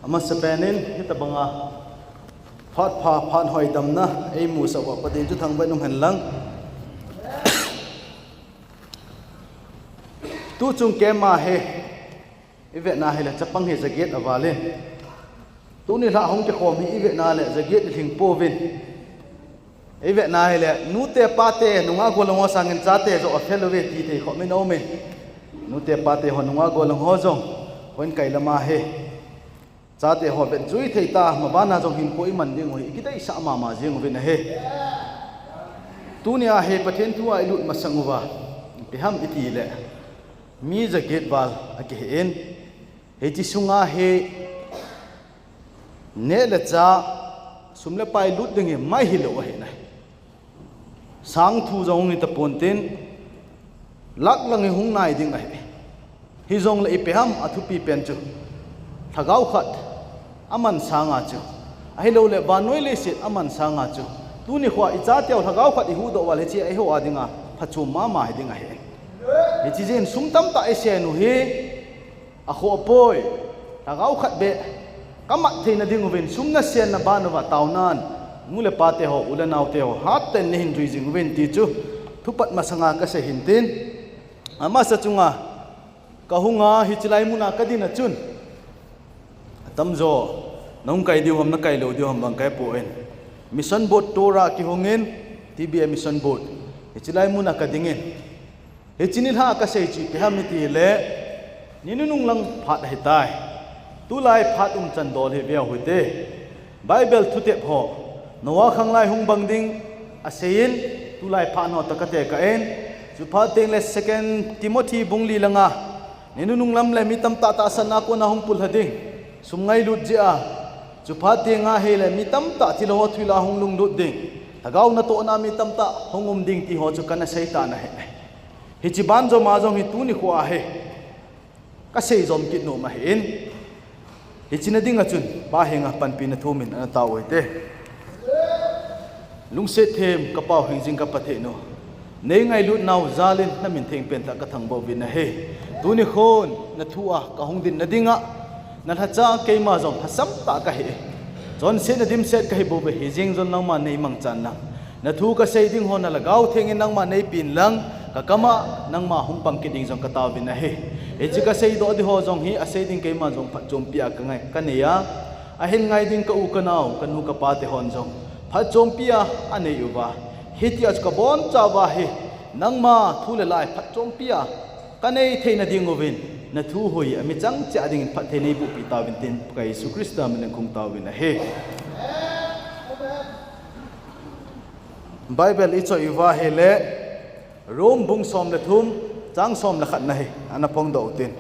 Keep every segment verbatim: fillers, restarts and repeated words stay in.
Amasapen in, hitabanga phat pha, phat hoidamna eimusah uva Pathen chu thangvah in umhen lang. Tuchung camp a hi ivetna hile chapang hi jaget aval in, tuni lha hung kikhom hi ivetna le jaget ilhing pouvin. Ivetna hile nute pate nungah gollhang ho sangin chate joh afel uve ti thei khom in aume. Nute pate ho nungah gollhang ho jong houin kai lama hi chate ho vetjui thei ta, mabana jong hinkho iman ding u hi ikideisah mama jing uvin ahi. Tunia hi Pathen thua ilut masang uva ipi ham itile, mi jaget val akihi in, hiche sunga hi neh le chah, sum le pai lut ding hi mai hilou ahi nai. Sang thu jong hung hi tapon tin, lakh lang hi hung nai ding ahi. Hijongle ipi ham athupi pen chu, lhagao khat aman sanga chu, ahiloule vannoi leiset aman sanga chu, tuni khoa ichateu lhagao khat ihuhdoh uva le hiche eiho a dinga phachom mama hiding ahi. Hiche jeh in sum tamtah isen u hi akhoh poi. Lhagao khat beh kamat theina ding uvin sum nasenna ban uva taonan, nu le pate ho, u le naote ho, hattah in neihin jui jing uvin ti chu thupat masanga kasei hintin. Amasa chunga kahunga hiche lai muna kadin a chun, atamjo nahung kai diu ham, nakai lou diu ham vang kaipon, Mission Board tour a kihungin, T B A Mission Board, hiche lai muna kadingin, hiche nilhah a kasei chu ipi ham itile, ni nunung lang phat ahitai. Tulai phat umchan dol hi veu hite. Bible thutep ho, Noah khanglai hung bang ding aseiyin, tulai phat ho toh katekah in, chuphat tengle Second Timothy bung li langa, ni nunung lam le mi tamtah tahsanna kona hung pullha ding, sum ngailut jeh a, chuphat tenga hile mi tamtah thilha ho thulha hung lunglut ding, lhagao natohna mi tamtah hung um ding ti ho chu kana seitan ahi. Hiche banjom a jong hi tuni khoa hi kaseijom kit nom ahin, hiche na dinga chun Pa henga panpina thumin ana tao uhite. Lungset them kapau hingjing ka Pathen u, neingailutnau jal in namin theng pentah kathangvah uvin ahi. Tuni khon nathua kahung dinna dinga, nalhacha keima jong lhasam tah kahi. Chonsetna dimset kahibouve, hijeng jong nangma neimangchan lang, nathu kasei ding ho nalhagao thengin nangma neipin lang, kakama nangma hung pang kit ding jong kataovin ahi. Hiche kaseidoh ding ho jong hi asei ding keima jong phatchompi a kangai, kanei a, ahin ngai ding ka u kanao, kanu kapa te hon jong phatchompi a anei uva, hitia chu kabonchauva hi nangma thu le la hi phatchompi a kanei theina ding uvin, nathu hoi a michang cheh a dingin phatthei neibohpi tauvin tin Pakai Jesu Christa min in kahung taovin ahi. Bible ichoi uva hile, Rome bung som le thum, chang som le khatna hi ana phongdoh utin.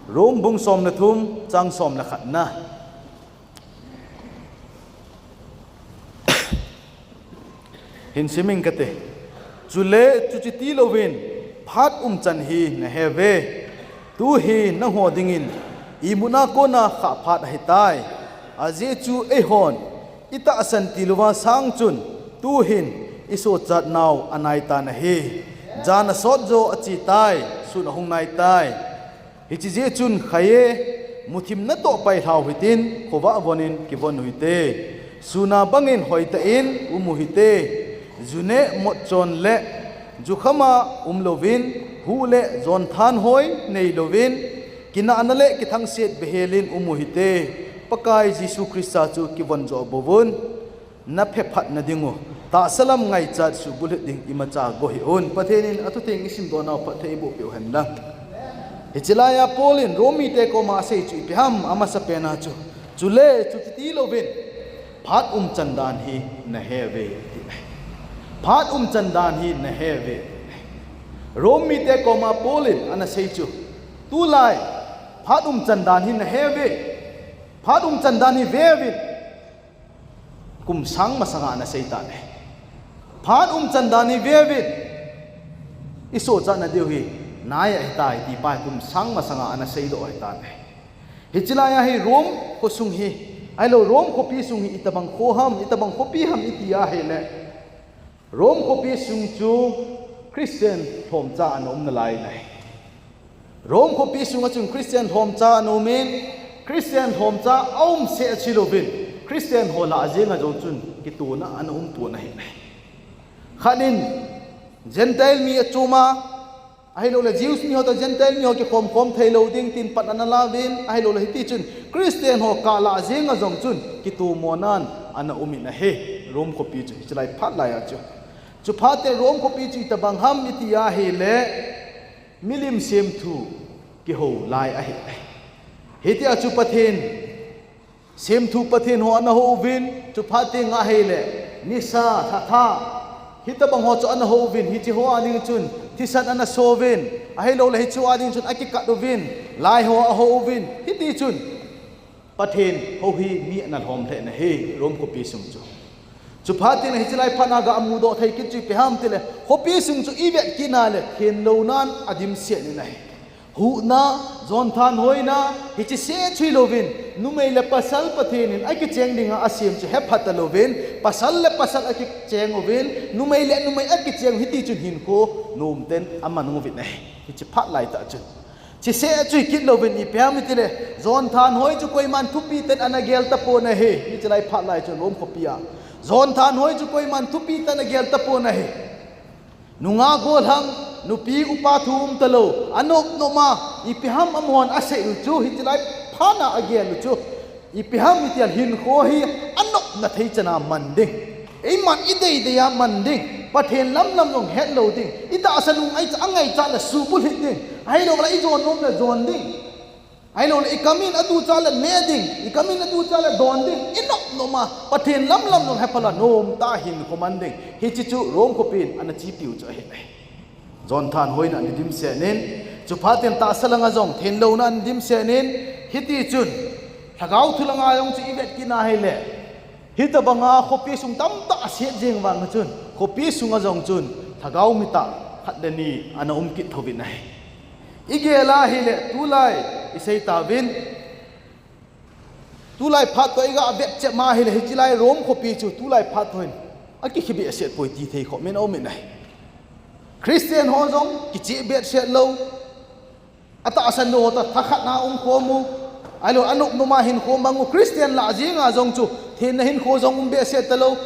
Rome bung som le thum, chang som le khatna. Hin simin kate. Chule chuche tilouvin, phat umchan hi naheuve. Tu hi nangho dingin imutna kona khah phat ahitai. Ajeh chu eihon itahsan tilouva sang chun, tuhin isochatnau anaitan ahi. Jan asot jo achetai, sun ahung naitai. Hiche jeh chun khaiye, muthim natoh pailhau hitin, khovah vonin kivon uhite. Suna bangin hoitah in um uhite. Ju neh motchon le jukhama umlouvin, huh le jonthan hoi neilouvin, kinahna le kithangset behelin um uhite. Pakai Jesu Christa chu kivon joh bouvun, naphephatna dingu tahsa lam ngaichat suhbulhit ding imacha gohih un. Pathen in athutheng isimdohnau phatthei eibohpeh uhen lang. Hiche laiya Paul in Rome mite koma asei chu ipi ham, amasapena chu, chule chuche tilouvin, phat umchan dan hi naheuve, ati. Phat umchan dan hi naheuve. Rome mite koma Paul in ana sei chu, tulai phat umchan dan hi naheuve. Phat umchan dan hi veuvin, kum sang masanga ana seitan ahi. Phat umchan dan hi veuvin, isochatna diu hi nai ahitai ti pa hi kum sang masanga ana seidoh ahitan ahi. Hiche laiya hi Rome khosung hi, ahilou Rome khopi sung hi itobang kho ham, itobang khopi ham iti ahile, Rome khopi sung chu Christian lhomcha ana umna lai ahi. Rome khopi sunga chun Christian lhomcha ana umin, Christian lhomcha aum seh a chi louvin, Christian ho lah a jenga jong chun kitona ana um pon ahi. Khat in Gentile mi achom a, ahilouleh Jews mi ho toh Gentile mi ho kikhom khom thei lou ding tin pan ana lauvin, ahilouleh hiti chun Christian ho kah lah a jenga jong chun kitomonan ana um in ahi. Rome khopi chu hiche lai phat lai a chu. Chuphat in Rome khopi chu itobang ham iti ahileh, milim semthu kihou lai ahi. Hitia chu Pathen, semthu Pathen ho ana hou uvin, chuphat in ahileh, nisa, thatha, hitobang ho chu ana hou uvin, hiche ho a ding chun thisan ana so uvin, ahilouleh hiche ho a ding chun akikat uvin, lai ho ahou uvin, hiti chun Pathen hou hi mi ana lhom lheh in ahi, Rome khopi sung chu. Chuphat in hiche lai phat a ga mudoh thei kit chu ipi ham tileh, khopi sung chu ivet kit na leh, thenlounan adimset in ahi. Huhna, jonthanhoina, hiche seh chu hilouvin, numei le pasal Pathen in akicheng dinga asem chu hepha talouvin, pasal le pasal akicheng uvin, numei le numei akicheng u hiti chun hinkho nomten aman uvin ahi. Hiche phat lai tah chun. Hiche seh chu hi kit louvin ipi ham iti leh, jonthanhoi chu koiman thupi ten ana gel tapon ahi. Hiche lai phat lai chun Rome khopi a. Jonthanhoi chu koiman thupi ten ana gel tapon ahi. Nungah gollhang, nupi upa thu um talou, anop nop a, ipi ham amahon asei u chu, hiche lai phat a agel u chu. Ipi ham iti leh hinkho hi anopna thei chan a man ding. Eiman idei dei a man ding. Pathen lamlam jong het lou ding. Itahsan u ngaichat, angaichat leh subulhit ding. Ahilouleh ijon nom leh jon ding. Ahilouleh ikam in aducha leh ne ding. Ikam in aducha leh don ding. Inop nop a Pathen lamlam jong hepha lou a nomtah a hinkho man ding. Hiche chu Rome khopin ana chepiu chu ahi. Jonthanhoina ana dimset in, chuphat in tahsa langa jong thenlouna ana dimset in, hiti chun, lhagao thu langa jong chu ivet kit na ahileh, hitobanga khopi sung tamtah aset jeng vang chun, khopi sunga jong chun, lhagao mitah khat le ni ana um kit thouvin ahi. Igel a ahileh, tulai isei tauvin, tulai phat toh iga vet cheh ma ahileh, hiche lai Rome khopi chu tulai phat toh hin akikhe behseh poi ti thei khom in aum in ahi. Christian ho jong kicheh behseh lou. Atahsan lou ho toh thakhat na um khom u. Ahilou anop nop a hinkho mang u. Christian lah jenga jong chu thenna hinkho jong um behseh talou.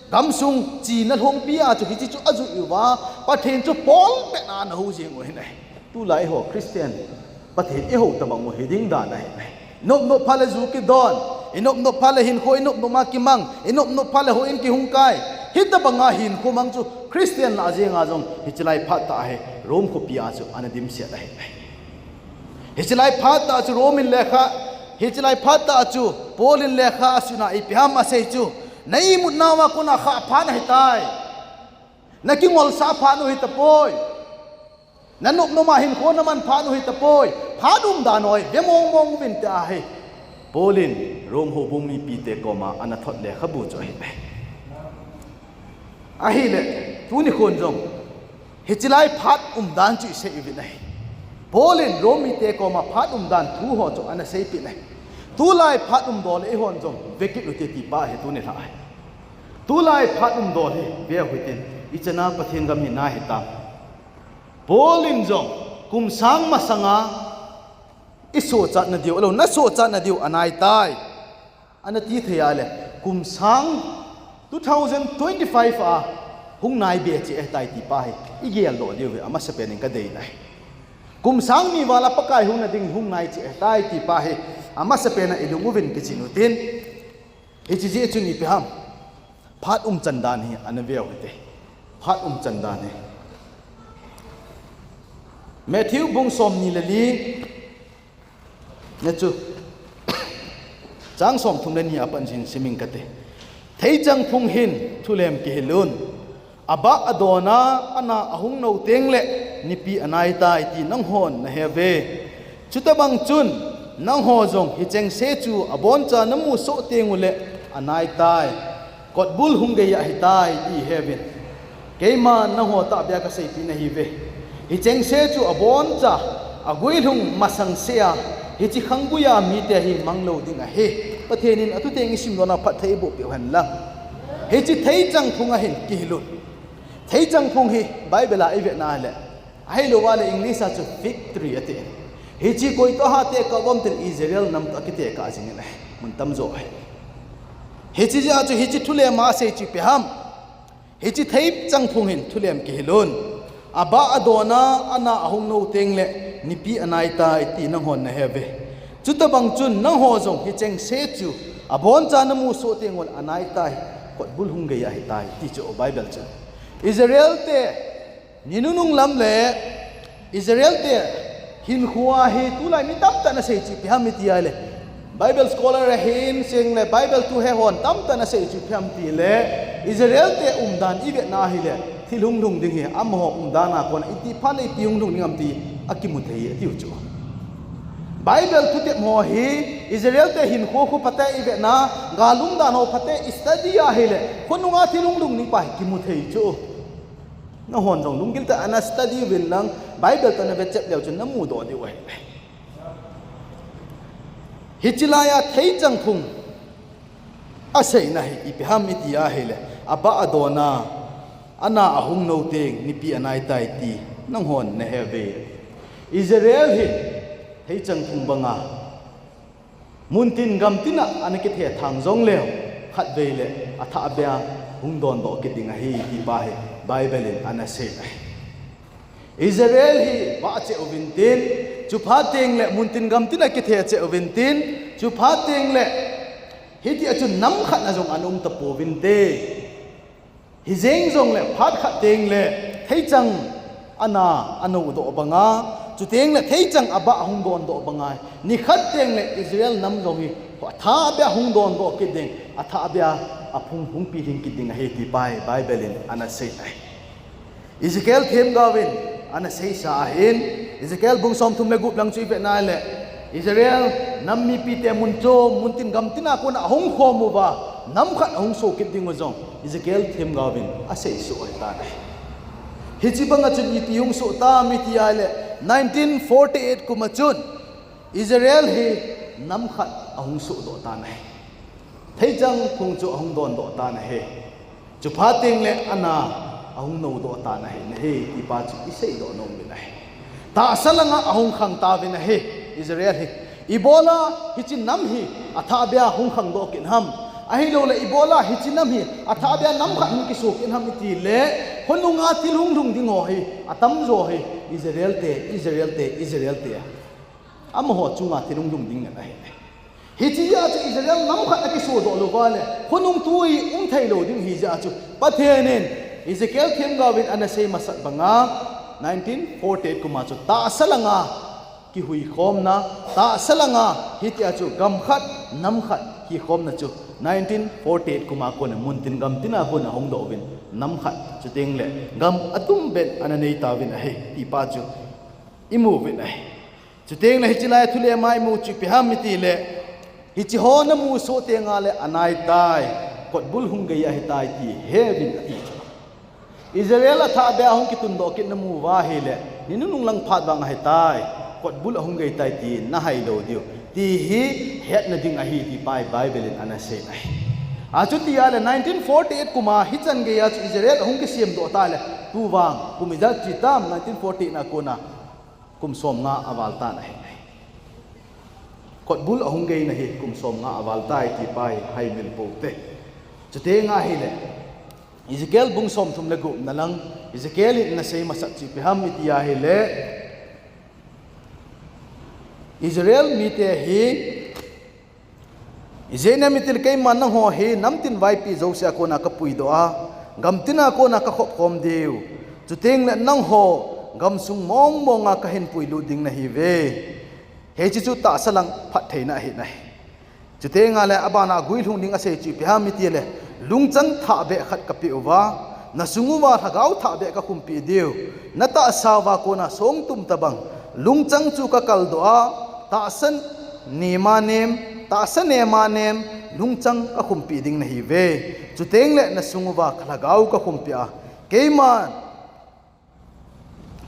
Gamsung china lhongpi a chu hiche chu ajui uva, Pathen chu polpet na ana hou jeng u ahi. Tulai ho Christian, Pathen ihou tobang u hiding dan ahi. Inop nop phat leh ju kidon, inop nop phat leh hinkho inop nop a kimang, inop nop phat leh houin kihung kai. Hitobanga hinkho mang chu Christian lah jenga jong hiche lai phat tah hi Rome khopi a chu ana dimset ahi. Hiche lai phat tah chu Rome in lekha, hiche lai phat tah chu Paul in lekha asun a ipi ham asei chu, na imutnauva kona khah phat ahitai. Na kingolsah phat u hitapoi. Na nop nop a hinkho na man phat u hitapoi. Phat umdan hoi ve mong mong uvin tia ahi. Paul in Rome houbung mipite koma ana thot lekhabu chu ahi. Ahileh, tuni khon jong hiche lai phat umdan chu isei uvin ahi. Paul in Rome mite koma phat umdan thu ho chu ana seipeh in ahi. Tulai phat umdol le eihon jong vekit ute ti pa hi tuni lha ahi. Tulai phat umdol hi veu hitin, ichan a Pathen gam hi nahitam. Paul in jong kum sang masanga isochatna diu, alou, nasochatna diu anaitai. Ana ti thei a leh, kum sang two thousand twenty-five a hung nai be cheh ahitai ti pa hi igel doh diu hi amasapen in kadei in ahi. Kum sang ni val a Pakai hung nading hung nai cheh ahitai ti pa hi amasapen a ilung uvin kichin utin. Hiche jeh chun ipi ham, phat umchan dan hi ana veu hite. Phat umchan dan hi Matthew bung somni le li na chu, chang somthum le ni a pat hin simin kate. Theichang phung hin thulem kihil un. Abah adon a, ana ahung nou teng leh nipi anaitai ti nanghon nahe uve. Chutobang chun nangho jong hichengse chu aboncha namu soh teng uleh anaitai. Kotbul hung gei ahitai ti heuvin. Keiman nangho tahbeh a kaseipeh nahiuve. Hichengse chu aboncha aguilhung masang sea, hiche khangguia mite hi mang lou ding ahi. Pathen in atuteng isimlona phatthei eiboh peh u henlang. Hiche theichang phung a hin kihil un. Theichang phung hi Bible a ivet na leh, ahilouva leh English a chu fig tree ati. Hiche koi toh hatah a kap ham itileh Israel nam toh akitekah jingin ahi. Mun tamjo ahi. Hiche jeh a chu hiche thulem a asei chu ipi ham. Hiche theichang phung hin thulem kihil un. Abah adon a, ana ahung nou teng leh nipi anai tai ti nanghon nahe uve. Chutabang chun nangho jong hicheng se chu aboncha namu soh teng uleh anai tai, kotbul hung gei ahitai ti chu Bible chun. Israel te ni nunung lam le Israel te hinkho a hi tulai mi tamtah in asei chu ipi ham iti ahileh, Bible scholar ahin, chuleh Bible thu he hon tamtah in asei chu ipi ham itileh, Israel te umdan ivet na ahileh thil hung lhung ding hi amaho umdan a kon a iti phat le ipi hung lhung ding ham ti akimu thei atiu chu. Bible thutep ho hi Israel te hinkho khu phatah a ivet na, gal umdan ho phatah a istudy ahileh khonung a thil hung lhung ding pa hi kimu thei chu. Nanghon jong lunggil tah a na study uvin lang, Bible toh navet chep leu chun namudoh diu ahi. Hiche lai a theichang phung aseina hi ipi ham iti ahileh, abah adon a, ana ahung nou teng nipi anai tai ti nanghon nahe uve. Israel hi theichang phung banga muntin gamtin a ana kithe thang jongleh, khatvei leh athahbeh a hung dondoh kit ding ahi ti pa hi Bible in ana sei ahi. Israel hi vah cheh uvin tin, chuphat teng leh muntin gamtin a kithe cheh uvin tin, chuphat teng leh hitia chu nam khat na jong ana um tapouvin te. Hijeng jongleh phat khat teng leh theichang ana anou doh banga, chuteng leh theichang abah ahung dondoh banga, nikhat teng leh Israel nam jong hi athahbeh a hung dondoh kit ding, athahbeh a aphung hung pilhing kit ding ahi ti pa hi Bible in ana sei ahi. Ezekiel themgao in ana seisa ahin, Ezekiel bung somthum le gup lang chu ivet na leh, Israel nam mipite mun chom, muntin gamtin a kon a ahung khom uva, nam khat ahung soh kit ding u jong Ezekiel themgao in asei soh ahitan ahi. Hiche banga chun ipi hung soh tam iti ahileh, nineteen forty-eight kum a chun Israel hi nam khat ahung sohdoh tan ahi. Theichang phung chu ahung dondoh tan ahi. Chuphat teng leh ana ahung noudoh tan ahi, nahi, ti pa chu iseidoh nom uvin ahi. Tahsa langa ahung khang tauvin ahi, Israel hi. Ibola hiche nam hi athahbeh a hung khangdoh kit ham. Ahilouleh ibola hiche nam hi athahbeh a nam khat hung kisoh kit ham itileh, khonung a thil hung lhung ding ho hi atamjo hi Israel te, Israel te, Israel te. Amaho chunga thil hung lhung ding ngen ahi. Hiche jeh a chu Israel nam khat akisohdoh lou uva leh, khonung tui um thei lou ding ahi jeh a chu, Pathen in Ezekiel themgao in ana sei masat banga, nineteen forty-eight kum a chu tahsa langa kihuikhomna, tahsa langa hitia chu gam khat, nam khat kikhomna chu nineteen forty-eight kum a kon a muntin gamtin a kon a hung doh uvin, nam khat chuteng leh gam atumbeh in ana nei tauvin ahi, ti pa chu imu uvin ahi. Chuteng leh hiche lai a thulem a imu chu ipi ham itileh, hiche ho namu soh teng uleh anai tai, kotbul hung gei ahitai ti he uvin ati chu. Israel athahbeh a hung kitundoh kit namu uva ahileh, ni nunung lang phat vang ahitai, kotbul ahung gei tai ti nahai lou diu, ti hi hetna ding ahi ti pa hi Bible in ana sei ahi. Achuti ahileh nineteen forty-eight kum a hichan gei a chu Israel ahung kisemdoh taleh, tuvang kum ijat chi tam, nineteen forty-eight na kon a kum somnga aval tan ahi. Kotbul ahung geina hi kum somnga aval tai ti pa hi haimil pou te. Chuteng ahileh, Ezekiel bung somthum le gup na lang, Ezekiel in ana sei masat chu ipi ham iti ahileh, Israel mite hi, ijeh inem itileh keima nangho hi namtin vaipi jouse a kon a kapuidoh a, gamtin a kon a kakhop khom diu. Chuteng leh nangho gamsung mong mong a kahin puilut ding nahiuve. Hiche chu tahsa lang phattheina ahi nai. Chuteng leh abana guilhung ding asei chu ipi ham itileh, lungchang thahbeh khat kapeh uva, nasung uva lhagao thahbeh kakhumpeh diu. Natahsa uva kon a songtum tabang lungchang chu kakaldoh a, tahsa nema nem, tahsa nema nem lungchang kakhumpeh ding nahiuve. Chuteng leh nasung uva kalhagao kakhumpeh a, keima,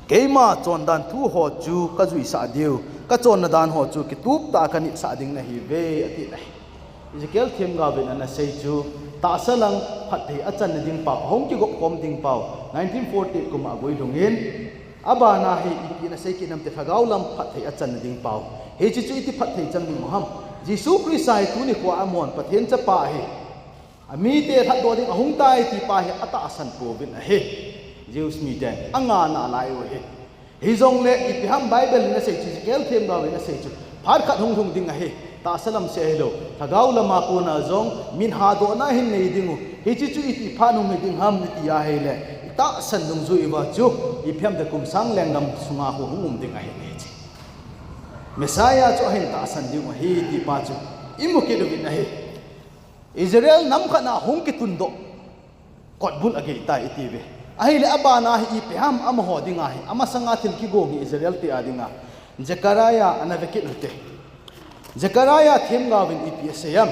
keima chondan thu ho chu kajuisah diu, kachonna dan ho chu kitup tah a kanitsah ding nahiuve, ati nai. Ezekiel themgao in ana sei chu, tahsa lang phatthei achanna ding pau, ahung kigop khom ding pau, nineteen forty kum a guilhung in, Abana hi ipi nasei kit nam ti lhagao lam phatthei achan nading pau. Hiche chu iti phatthei chan ding ham. Jesu Christa hi tuni khoa amahon Pathen chapa ahi. Amite lhatdoh ding ahung tai ti pa hi atahsan pouvin ahi. Jews miten angana lai u ahi. Hijongle ipi ham Bible in asei chu, Ezekiel themgao in asei chu, phat khat hung lhung ding ahi. Tahsa lam seh hilou, lhagao lama kona jong min hadohna hin nei ding u. Hiche chu iti phat hung hi ding ham iti ahile, itahsan dungjui uva chu, ipi ham ti kum sang lenggam sunga khu hung um ding ahi hiche. Messiah chu ahin tahsan ding u ahi ti pa chu imu kit uvin ahi. Israel nam khat na hung kitundoh kotbul agei tai iti ve. Ahile abana hi ipi ham amaho dinga hi, amasanga thil kigong hi Israel te a dinga Zechariah ana ve kit u hite. Zechariah themgaovin ipi asei em?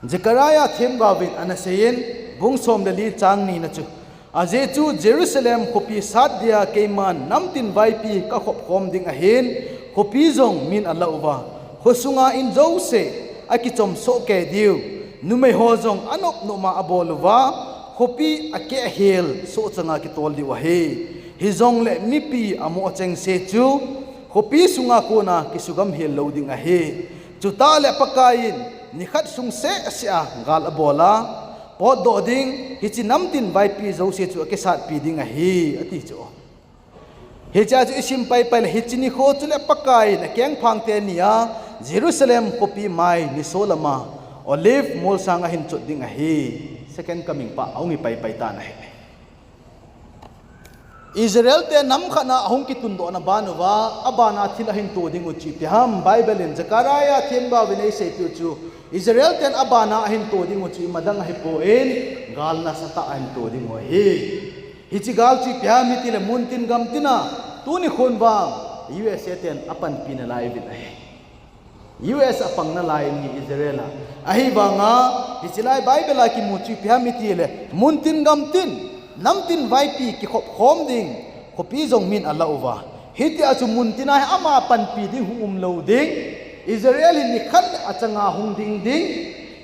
Zechariah themgaovin ana seiyin, bung som le li chang ni na chu, ajeh chu Jerusalem khopi sat dia keiman namtin vaipi kakhop khom ding ahin, khopi jong min alah uva, khosunga in jouse akichom soh kei diu, numei ho jong anop nop ma abol uva, khopi akeh hel soh changa kitol diu ahi. Hijongle mipi amo chengse chu khopi sunga kona kisugam hel lou ding ahi. Chutah le Pakaiyin nikhat sung seh seh a gal abol a, potdoh ding, hiche namtin vaipi jouse chu akisatpi ding ahi, ati chu. Hichea chu isim paipai le hiche nikho chule Pakaiyin akengphang teni a Jerusalem khopi mai niso lama Olive molsang ahin chot ding ahi. Second coming pa ahung hi paipai tan ahi. Israel te nam khat na ahung kitundohna ban uva, abana thil ahin to ding u chu ipi ham? Bible in Zechariah themgaovin eiseipiu chu, Israel ten abana ahin to ding u chu imadang ahipon, gal nasatah ahin to ding u ahi. Hiche gal chu ipi ham itile muntin gamtin a, tuni khon vang U S A ten apanpi nalai uvin ahi. U S apang nalai in ahi Israel a. Ahivanga, hiche lai Bible a kimu chu ipi ham itile, muntin gamtin, namtin vaipi kikhop khom ding, khopi jong min alah uva. Hitia chu muntin a hi ama panpi ding hung um lou ding. Israel hi nikhat le achanga hung ding ding.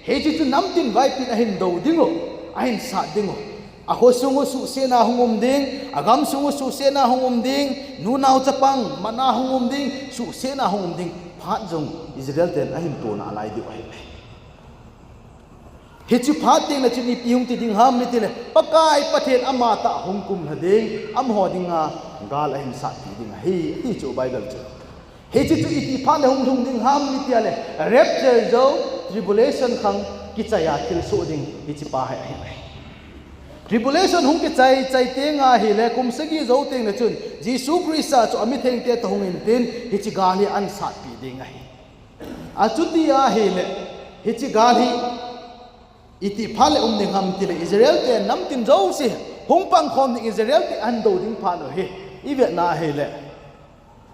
Hiche chu namtin vaipin ahin do ding u, ahin sat ding u. Akhosung u suhsetna hung um ding, agamsung u suhsetna hung um ding, nunao chapang mana hung um ding, suhsetna hung um ding, phat jong Israel ten ahin to nalai diu ahi. Hiche phat tengle chun ipi hung ti ding ham itile, Pakai Pathen amatah hung kumlha ding, amaho dinga gal ahin satpi ding ahi, ati chu Bible chu. Hiche chu iti phat le hung lhung ding ham itile, rapture jou, tribulation khang kichai a thilsoh ding hiche pa hi ahi. Tribulation hung kichai chai tenga ahile, kum sagi jou tengle chun Jesu Christa chu amithengte toh hung intin, hiche gal hi ahin satpi ding ahi. Achuti ahile, hiche gal hi iti phat le um ding ham itile, Israel te namtin jouse hung pangkhom ding, Israel te ahin do ding phat u hi ivetna ahile,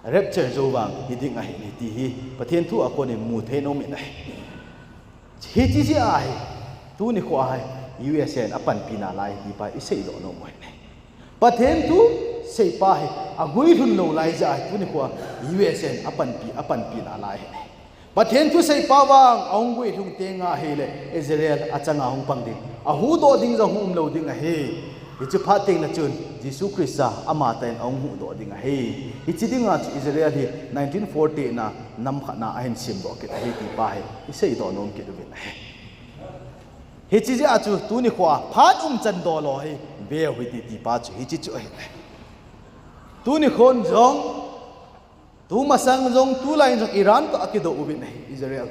rapture jou vang hiding ahi ti hi Pathen thu a konin muthei nom in ahi. Hiche jeh ahi, tuni khoa hi U S A in apanpi nalai ti pa iseidoh nom u ahi. Pathen thu seipa hi aguilhun lou lai jeh ahi, tuni khoa U S A in apanpi, apanpi nalai ahi. Pathen thu seipa vang ahung guilhung tenga ahile, Israel achanga hung pang ding, ahuhdoh ding jong hung um lou ding ahi. Hiche phat tengle chun Jesu Christa amatah in ahung huhdoh ding ahi. Hiche dinga chu Israel hi nineteen forty-eight na nam khat na ahin semdoh kit ahi ti pa hi iseidoh nom kit uvin ahi. Hiche jeh a chu tuni khoa phat umchan doh lou hi veu hite ti pa chu hiche chu ahi. Tuni khon jong, tumasang jong, tulai in jong Iran toh akido uvin ahi Israel.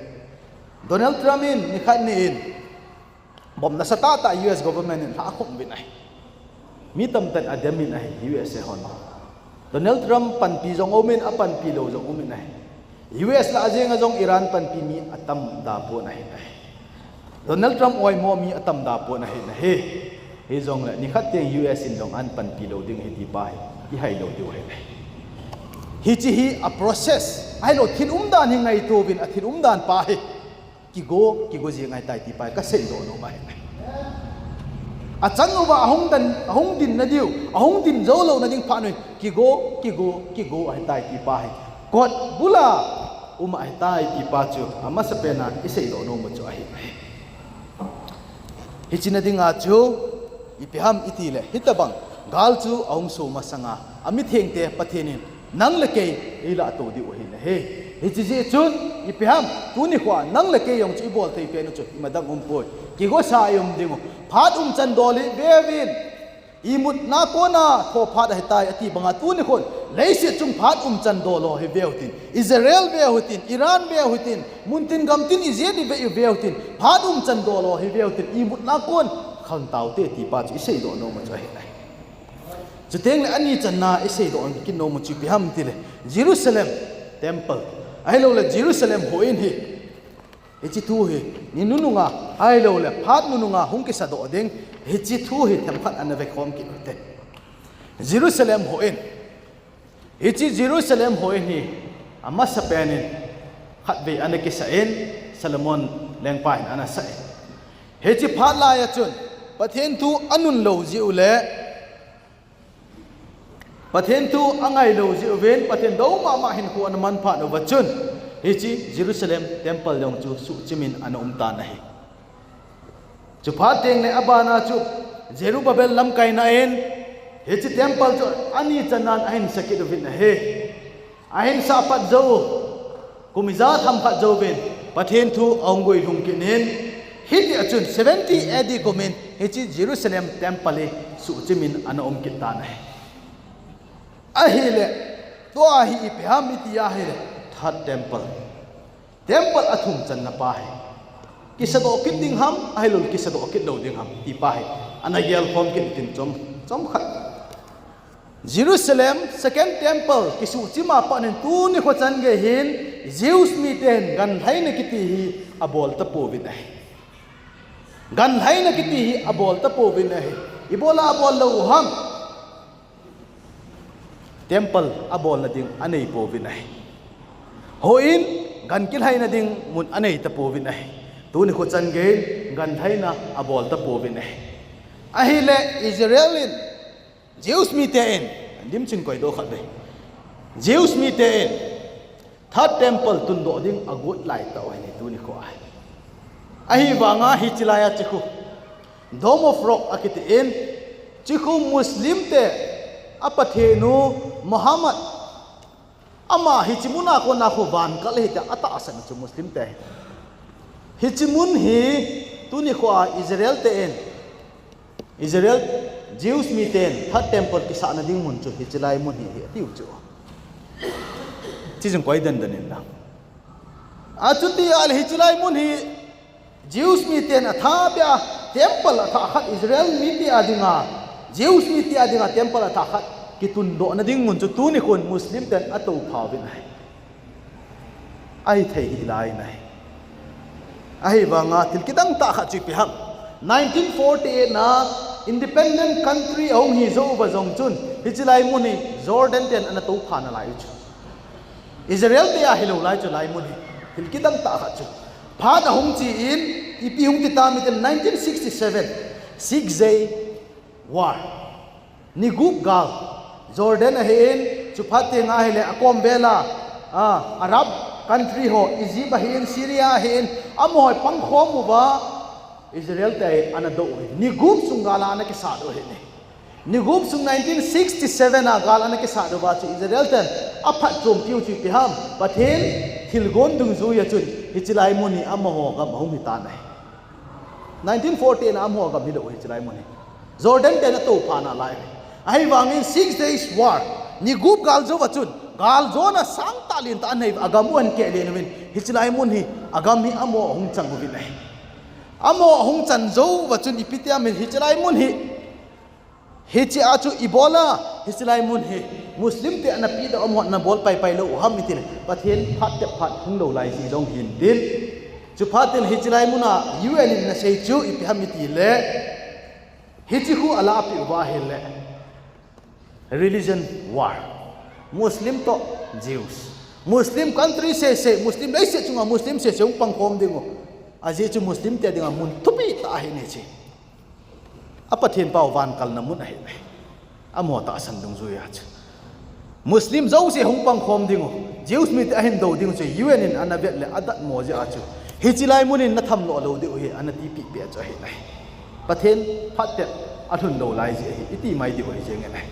Donald Trump in nikhat ni in bomb nasatah tah U S government in lhah khum uvin ahi. Mi tamtah in adem in ahi U S A hon. Donald Trump panpi jong um in, apanpi lou jong um in ahi. U S lah a jenga jong Iran panpi mi atam da pon ahi. Donald Trump oimo mi atam da pon ahi. Hijongle nikhat teng U S in jong ahin panpi lou ding ahi ti pa hi ihai lou diu ahi. Hiche hi a process ahilou, thil umdan hi ngaito uvin, athil umdan pa hi kigo, kigo jeng ahitai ti pa hi kaseidoh nom ahi. Achang uva ahung dan, ahung dinna diu, ahung din jou louna ding phat u hi kigo, kigo, kigo ahitai ti pa hi kotbul a um ahitai ti pa chu amasapen a iseidoh nom u chu ahi. Hiche na dinga chu Ipi ham itile, hitobang gal chu ahung so masanga, amithengte Pathen in nang le kei eilah to diu ahi nahi. Hiche jeh chun, ipi ham, tuni khoa nang le kei jong chu ibol thei pen u chu imadang umpoi. Kigosa i um dingu. Phat umchan dol hi veuvin. Imutna kona tho phat ahitai ati banga tuni khon leiset chung phat umchan dol ho hi veu hitin, Israel veu hitin, Iran veu hitin, muntin gamtin ijet i vei u veu hitin, phat umchan dol ho hi veu hitin, imutna kon khang taute ti pa chu iseidoh nom u chu ahi nai. Chuteng le ani channa iseidoh kit nom u chu ipi ham tile, Jerusalem temple, ahiloule Jerusalem houin hi, hiche thu hi ni nununga, ahiloule phat nununga hung kisadoh ding, hiche thu hi themkhat ana vekhom kit u hite. Jerusalem houin, hiche Jerusalem houin hi amasapen in khatvei ana kisah in, Solomon lengpa hin ana sah in. Hiche phat laiya chun Pathen thu anun lou jeh u le Pathen thu angai lou jeh uvin, Pathen dou mama hinkho ana man phat uva chun, hiche Jerusalem temple jong chu suhchim in ana um tan ahi. Chuphat tengle abana chu Zerubbabel lamkaina in hiche temple chu ani channan ahin sa kit uvin ahi. Ahin sah pat jou u, kum ijat ham khat jouvin Pathen thu ahung guilhung kit in, hitia chun seventy A D kumin hiche Jerusalem temple hi suhchim in ana um kit tan ahi. Ahile, tua hi ipi ham iti ahile, third temple, temple athum channa pa hi kisadoh kit ding ham, ahiloule kisadoh kit lou ding ham ti pa hi ana gelkhom kit u hitin, chom, chomkhat. Jerusalem second temple kisuhchim a pat in tuni kho chan gei hin Jews miten ganlhaina kiti hi abol tapouvin ahi. Ganlhaina kiti hi abol tapouvin ahi. Ibola abol lou u ham? Temple abolna ding anei pouvin ahi. Houin, gan kilhaina ding mun anei tapouvin ahi. Tuni kho chan gei in ganlhaina abol tapouvin ahi. Ahile Israel in, Jews mite in, dimchin koidoh khatvei, Jews mite in third temple tundoh ding agot laitah u ahi tuni kho ahi. Ahivanga hiche laiya chukhu Dome of Rock akiti in, chukhu Muslim te apathen u Muhammad, ama hiche muna kona khu vankal ahi tia atahsan u chu Muslim te ahi. Hiche mun hi tuni kho a Israel te in, Israel, Jews miten third temple kisahna ding mun chu hiche lai mun hi ahi atiu chu. Chuche jong koi dandan in lang, achuti ahile hiche lai mun hi Jews miten athah peh a, temple athah khat Israel mite a dinga, Jews mite a dinga temple athah khat kitundohna ding mun chu tuni khon Muslim ten atouphauvin ahi. Ahithei hih lai in ahi. Ahivanga thil kidang tah khat chu ipi ham? Nineteen forty-eight na independent country ahung hi jou uva jong chun hiche lai mun hi Jordan ten ana toupha nalai u chu. Israel te a hilou lai chu lai mun hi. Thil kidang tah khat chu, phat ahung che in, ipi hung ti tam itile nineteen sixty-seven, Six Day War, ni gup gal, Jordan ahin, chuphat tenga ahile akomvel a, a, Arab country ho, Egypt ahin, Syria ahin, amaho pangkhom uva Israel te ana dou u ahi. Ni gup sung gal a ana kisat u ahi. Ni gup sung nineteen sixty-seven a gal ana kisat uva chu Israel ten aphatchompiu chu ipi ham? Pathen thilgon dungjuia chun hiche lai mun hi amaho gam ahung hitan ahi. Nineteen forty-eight a amaho gam hilou hiche lai mun hi. Jordan ten atoupha nalai. Ahivangin Six Days War, ni gup gal jouva chun, galjona sangtah lentah anei uva, agam u ahin kehlen uvin, hiche lai mun hi, agam hi amaho ahung chang uvin ahi. Amaho ahung chan jouva chun ipi ti ham, hiche lai mun hi, hiche a chu ibola hiche lai mun hi Muslim te ana pedoh, amaho ana bol paipai lou u ham itile, Pathen phat tep phat hung lou lai jeh jong hintin. Chuphat in hiche lai muna U N in ana sei chu ipi ham itile, hiche khu alahpeh uva ahile religion war, Muslim toh Jews, Muslim country sese, Muslim leiset chunga Muslim sese hung pangkhom dingu, ajeh chu Muslim te dinga mun thupi tah ahi hiche. A Pathen pau vankalna mun ahi. Amaho tahsan dungjuia chu Muslim jouse hung pangkhom dingu, Jews mite ahin dou dingu chu U N in ana vet le adatmo jeh a chu, hiche lai mun in nathamloh lou diu ahi, ana tipeh peh chu ahi nai. Pathen phat tep alhun lou lai jeh ahi, iti mai diu ahi jeng e.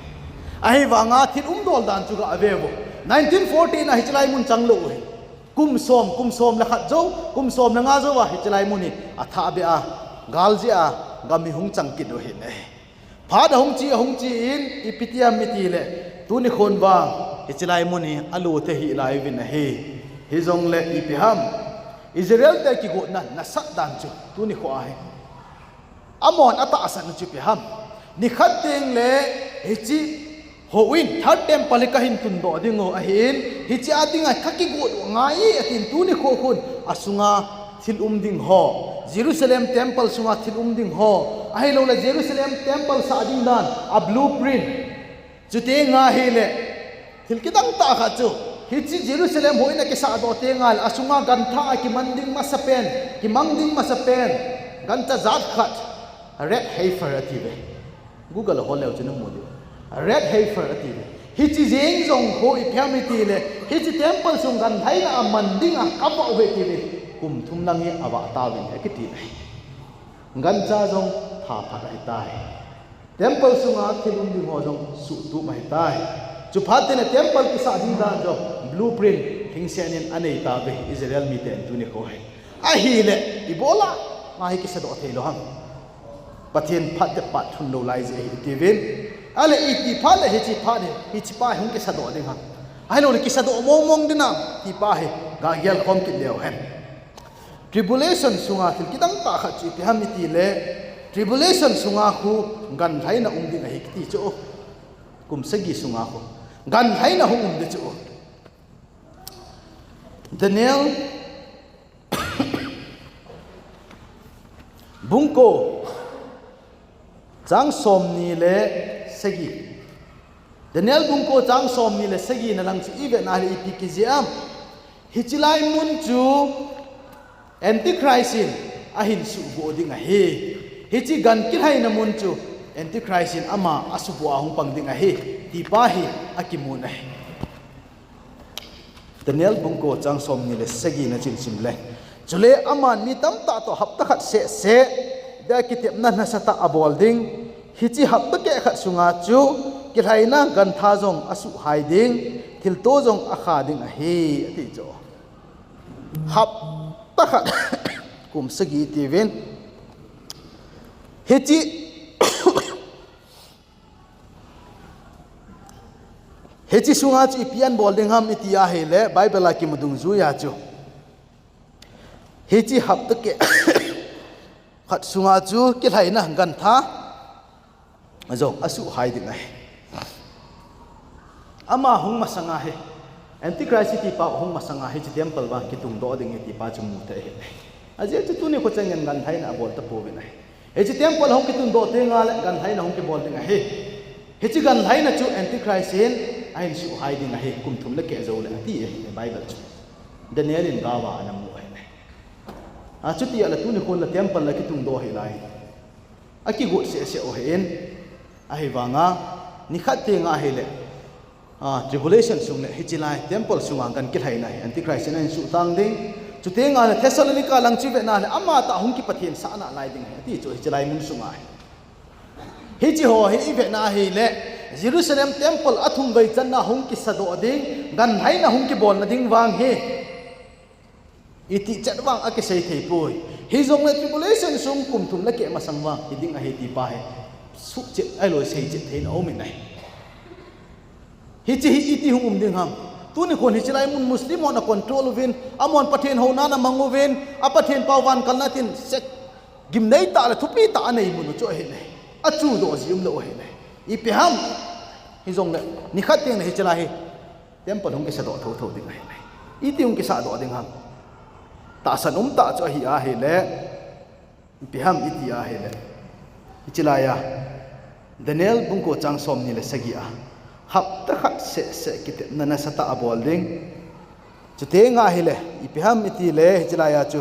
Ahivanga thil umdol dan chu gave vo. Nineteen forty na hiche lai mun chang lou u hi. Kum som, kum som le khat jou, kum som le nga jou a hiche lai mun hi athah beh a, gal jeh a gam hi hung chang kit u ahi. Phat ahung che, ahung che in, ipi ti ham iti le, tuni khon vang hiche lai mun hi alo thei hih lai uvin ahi. Hijongle ipi ham, Israel te kigotna nasat dan chu tuni kho ahi. Amon atahsan u chu ipi ham, nikhat teng le hiche houin third temple hi kahin tundoh ding u ahin, hiche a dinga kakigot u angai e atin, tuni kho khun asunga thil um ding ho, Jerusalem temple sunga thil um ding ho, ahiloule Jerusalem temple sah ding dan a blueprint, chuteng ahile thil kidang tah khat chu, hiche Jerusalem houin akisahdoh teng ale asunga gantha a kimang ding masapen, kimang ding masapen gancha jat khat red heifer atiuve. Google a hol leu chun namu diu. Red heifer atiuve. Hiche jeng jong khu ipi ham iti le, hiche temple sung ganlhaina a mang dinga kavah uve atiuve. Kum thum lang hi avah tauvin akiti uve. Gancha jong thaphat ahitai. Temple sunga thil um ding ho jong suhtup ahitai. Chuphat teng le temple kisah ding dan jong blueprint lhingset in anei tauve Israel miten tuni kho hi. Ahile ibola ngai kisadoh theilou ham? Pathen phat le phat lhun lou lai jeh ahi atiuvin. Ale iti phat le hiche phat hi, hiche pa hi hung kisadoh ding ham, ahiloule kisadoh mong mong ding ham ti pa hi gagel khom kit leu hen. Tribulation sunga thil kidang tah khat chu ipi ham iti le, tribulation sunga khu ganlhaina um ding ahi kiti chu. Kum sagi sunga khu ganlhaina hung um ding chu. Daniel bung ko chang somni le sagi. Daniel bung ko chang somni le sagi na lang chu ivet na le ipi kijih am? Hiche lai mun chu Antichrist in ahin suhboh ding ahi. Hiche gan kilhaina mun chu Antichrist in ama asuhboh a hung pang ding ahi, ti pa hi akimun ahi. Daniel bung ko chang somni le sagi na chun sim le. Chule aman mi tamtah toh hapta khat seh seh dia kitepna nasatah abol ding. Hiche hapta keh khat sunga chu kilhaina gantha jong asuhhai ding, thilto jong akha ding ahi, ati chu. Hapta khat kum sagi tiuvin. Hiche Hiche sunga chu ipi abol ding ham iti ahile, Bible a kimu dungjuiya chu, hiche hapta keh khat sunga chu kilhaina gantha jong asuhhai ding ahi. Ama hung masanga hi, Antichrist kitipa hung masanga hiche temple vang kitungdoh ding ahi ti pa chu mu thei ahi. Ajeh chu tuni kho chengin ganlhaina abol tapouvin ahi. Hiche temple hung kitungdoh teng le ganlhaina hung kibol ding ahi. Hiche ganlhaina chu Antichrist in ahin suhhai ding ahi, kum thum le keh jou le ati ahi Bible chu. Daniel in gava ana mu ahi. Achuti ale tuni khon le temple le kitungdoh hih lai. Akigot seh seh u ahin. Ahivanga nikhat teng ahile, tribulation sung le hiche lai temple sunga gan kilhaina hi Antichrist in ahin suhtang ding. Chuteng le Thessalonica lang chu ivet na le amatah hung kipathen sahna lai ding ahi ati chu hiche lai mun sunga hi. Hiche ho hi ivet na ahile, Jerusalem temple athumvei channa hung kisadoh ding, ganlhaina hung kibolna ding vang hi itih chet vang akisei theipoi. Hijongle tribulation sung kum thum le keh masang vang hiding ahi ti pa hi suhchet ahilou seichen theina aumin ahi. Hiche hi iti hung um ding ham? Tuni khon hiche lai mun Muslim hon acontrol uvin, amahon Pathen houna ana mang uvin, a Pathen pao van kalna tin sek gimnei tah le thupi tah anei mun u chu ahin ahi. Achudoh ji umlou ahin ahi. Ipi ham? Hijongle nikhat teng le hiche lai hi temple hung kisadoh thouthou ding ahin ahi. Iti hung kisadoh ding ham? Tahsan umtah chu ahi ahile, ipi ham iti ahile, hiche laiya Daniel bung ko chang somni le sagi a hapta khat seh seh kitepna nasatah abol ding. Chuteng ahile ipi ham itile hiche laiya chu,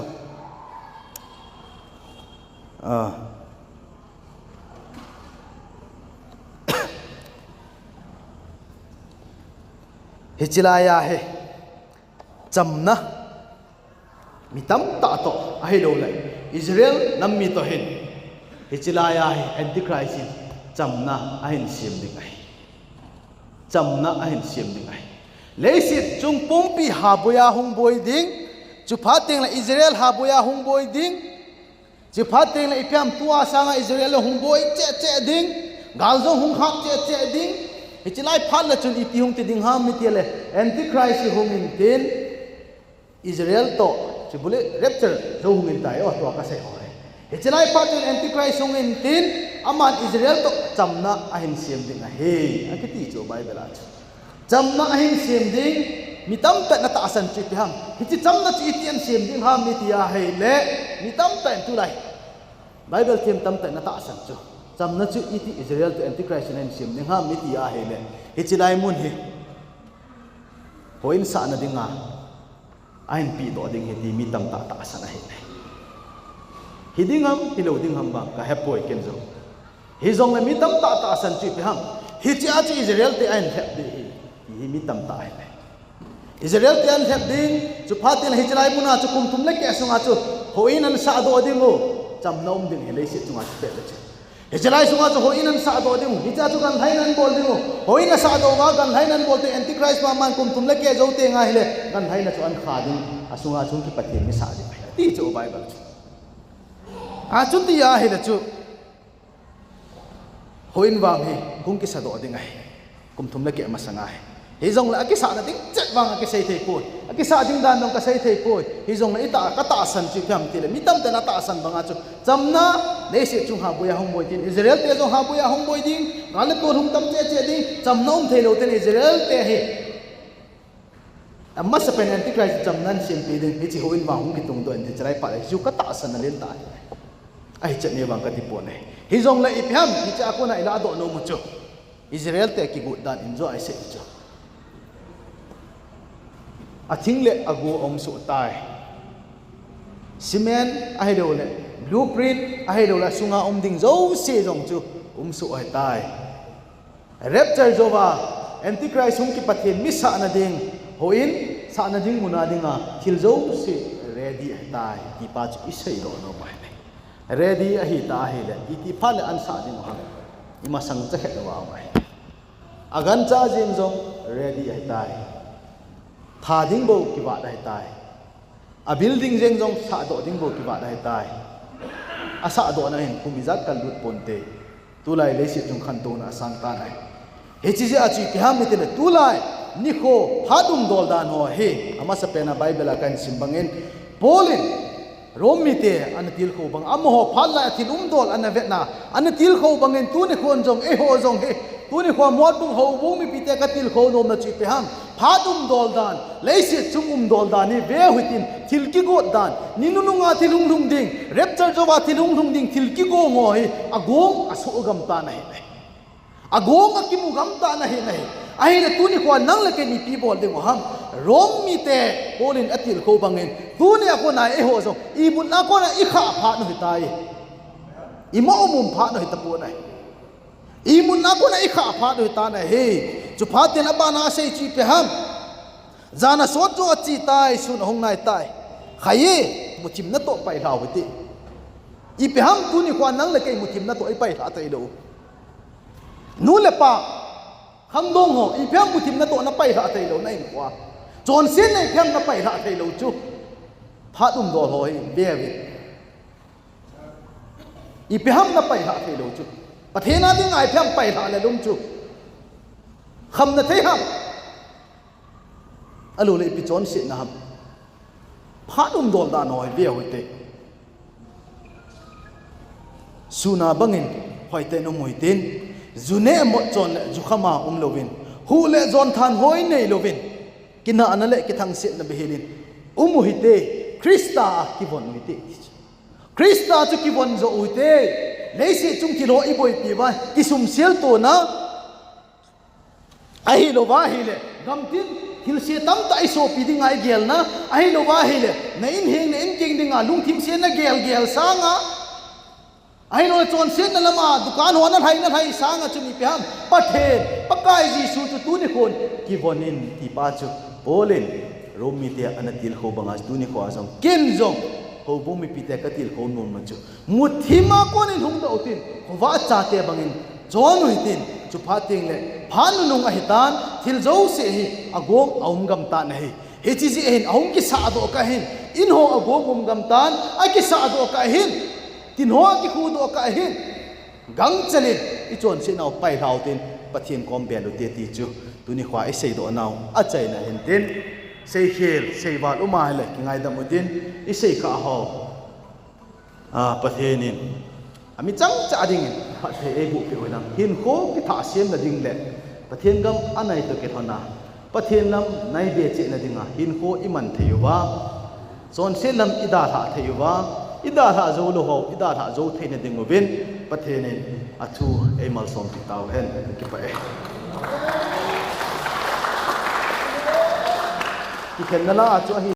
hiche laiya hi chamna mi tamtah toh ahiloule Israel nam mi toh hin hiche laiya hi Antichrist in Chamna ahin sem ding ahi. Chamna ahin sem ding ahi. Leiset chung pumpi habuia hung boi ding. Chuphat tengle Israel habuia hung boi ding. Chuphat tengle ipi ham tua sanga Israel hung boi cheh cheh ding. Gal jong hung hap cheh cheh ding. Hiche lai phat le chun iti hung ti ding ham itile, Antichrist hi hung intin. Israel toh, chubule rapture jou hung intai, o, tua kasei ho hi. Hiche lai phat chun Antichrist hung intin, aman Israel toh chamna ahin sem ding ahi, akiti chu Bible a chu. Chamna ahin sem ding, mi tamtah in atahsan chu ipi ham. Hiche chamna chu iti ahin sem ding ham iti ahile, mi tamtah in tulai Bible them tamtah in atahsan chu. Chamna chu iti Israel toh Antichrist in ahin sem ding ham iti ahile, hiche lai mun hi houin sahna dinga ahin pehdoh ding ahi ti mi tamtah tahsan ahi. Hiding ham, hilou ding ham vang kahepoi ken jong. Hijongle mi tamtah tahsan chu ipi ham. Hichea chu Israel te ahin lhep ding ahi, ti hi mi tamtah ahi. Israel te ahin lhep ding, chuphat tengle hiche lai muna chu kum thum le keh sunga chu houin ahin sahdoh diu, chamna um ding ahi leiset chunga chu pet le chu. Hiche lai sunga chu houin ahin sahdoh diu, hichea chu ganlhaina ahin bol diu. Houin asahdoh uva ganlhaina ahin bol teng Antichrist aman kum thum le keh jou teng ahile, ganlhaina chu ahin kha ding, asunga chu hung kipathen mi sah ding ahi, ati chu Bible chu. Achuti ahile chu houin vang hi hung kisadoh ding ahi. Kum thum le keh masanga hi. Hijongle akisahna ding chet vang akisei thei poi. Akisah ding dan jong kasei thei poi. Hijongle itah, katahsan chu ipi ham tile, mi tamtah in atahsan banga chu chamna, leiset chung habuia hung boi tin, Israel te jong habuia hung boi ding, gal le tol hung tam cheh cheh ding, chamna um theilou ten Israel te hi amasapen Antichrist chamna ahin sempeh ding, hiche houin vang hung kitungdoh in, hiche lai phat le chu katahsan alen tah ahi. Ahichet ni vang kati pon ahi. Hijongle ipi ham, hichea kona iladoh nom u chu Israel te kigot dan in jong ahi sei chu. Athing le agu aum soh tai. Cement ahiloule blueprint ahiloule asunga um ding jouse jong chu um soh ahitai. Rapture jouva Antichrist hung kipathen mi sahna ding, houin sahna ding muna dinga thil jouse ready ahitai, ti pa chu isei doh nom ahi. Ready ahita ahile, iti phat le ahin sah diu ham. Imasang cha khet louva um ahi. Agancha jeng jong ready ahitai. Tha ding bou kivat ahitai. A building jeng jong sahdoh ding bou kivat ahitai. Asahdohna hin kum ijat kal lut ponte. Tulai leiset chung khantouna asang tan ahi. Hiche jeh a chu ipi ham itile tulai nikho phat umdol dan ho hi, amasapen a Bible a kahin sim bangin, Paul in Rome mite ana tilkhou bang, amaho phat lai a thil umdol ana vetna, ana tilkhou bangin tuni khon jong eiho jong hi, tuni kho Motbung houbung mipite katilkhou nomna chu ipi ham, phat umdol dan, leiset chung umdol dan hi veu hitin, thil kigot dan, ni nununga thil hung lhung ding, rapture jouva thil hung lhung ding, thil kigong ho hi agong asoh gam tan ahi. Agong akimu gam tan ahi, ahi. Ahile tuni khoa nang le kei in ipi bol ding u ham. Rome mite Paul in atilkhou bangin, tunia kona eiho jong imutna kona ikhah phat u ahitai. Ima um um phat u ahitapon ahi. Imutna kona ikhah phat u ahitan ahi. Chuphat in abana asei chu ipi ham. Jan asot jou achetai, sun ahung naitai. Khai e, muthimna toh pailhah u hite. Ipi ham tuni khoa nang le kei muthimna toh ipailhah theilou. Nu le pa, khangdong ho, ipi ham muthimna toh napailhah theilou na hinkhoa. Chonsetna ipi ham napailhah theilou chu. Phat umdol ho hi, veuvin. Ipi ham napailhah theilou chu. Pathen a dinga ipi ham pailhah lel um chu. Khamna thei ham. Ahiloule ipi chonsetna ham. Phat umdol dan ho hi veu hite. Suna bangin hoitah in um u hitin. Ju neh mot chon le jukham a um louvin. Huh le jon thanhoi nei louvin. Kinahna le kithangsetna beihel in um u hite. Christa a kivon u hite. Christa chu kivon joh u hite. Leiset chung thil ho iboipi uva, kisumsel tona. Ahilouva ahile, gamtin thilse tamtah isopi dinga igelna. Ahilouva ahile, na inheng na inkeng dinga lungthim se nagel gel sanga. Ahiloule chonsetna lama dukan ho nalhai nalhai sanga chun ipi ham. Pathen, Pakai Jesu chu tuni khon kivon in, ti pa chu Paul in Rome mite ana tilkhou banga tuni khoa jong, ken jong houbung mipite katilkhou nomna chu muthim a konin hungdoh utin, khovah chate bangin Jon u hitin, chuphat tengle, phat nunung ahitan, thil jouse hi, agong aum gam tan ahi. Hiche jeh hin, ahung kisahdoh kah in, in ho agong um gam tan, akisahdoh kah in, tin ho akikhudoh kah in, gangchel in, ichonsetnau pailhau tin, Pathen kom bel ute ti chu, tuni khoa iseidoh nau, achaina hin tin, seikhel, seival um ahile, kingaidam utin, iseikhah ho. A, Pathen in, ami changcha dingin, phatthei eiboh peh u hilang, hinkho kithah semna ding le, Pathen gam anai toh kilhona, Pathen lam naibe chehna dinga, hinkho iman thei uva, chonset lam idalhah thei uva, idalhah joulou ho, idalhah jou theina dinguvin, Pathen in athu eimalsom pi tauhen, kipah e. Kikhenna la a chu ahi.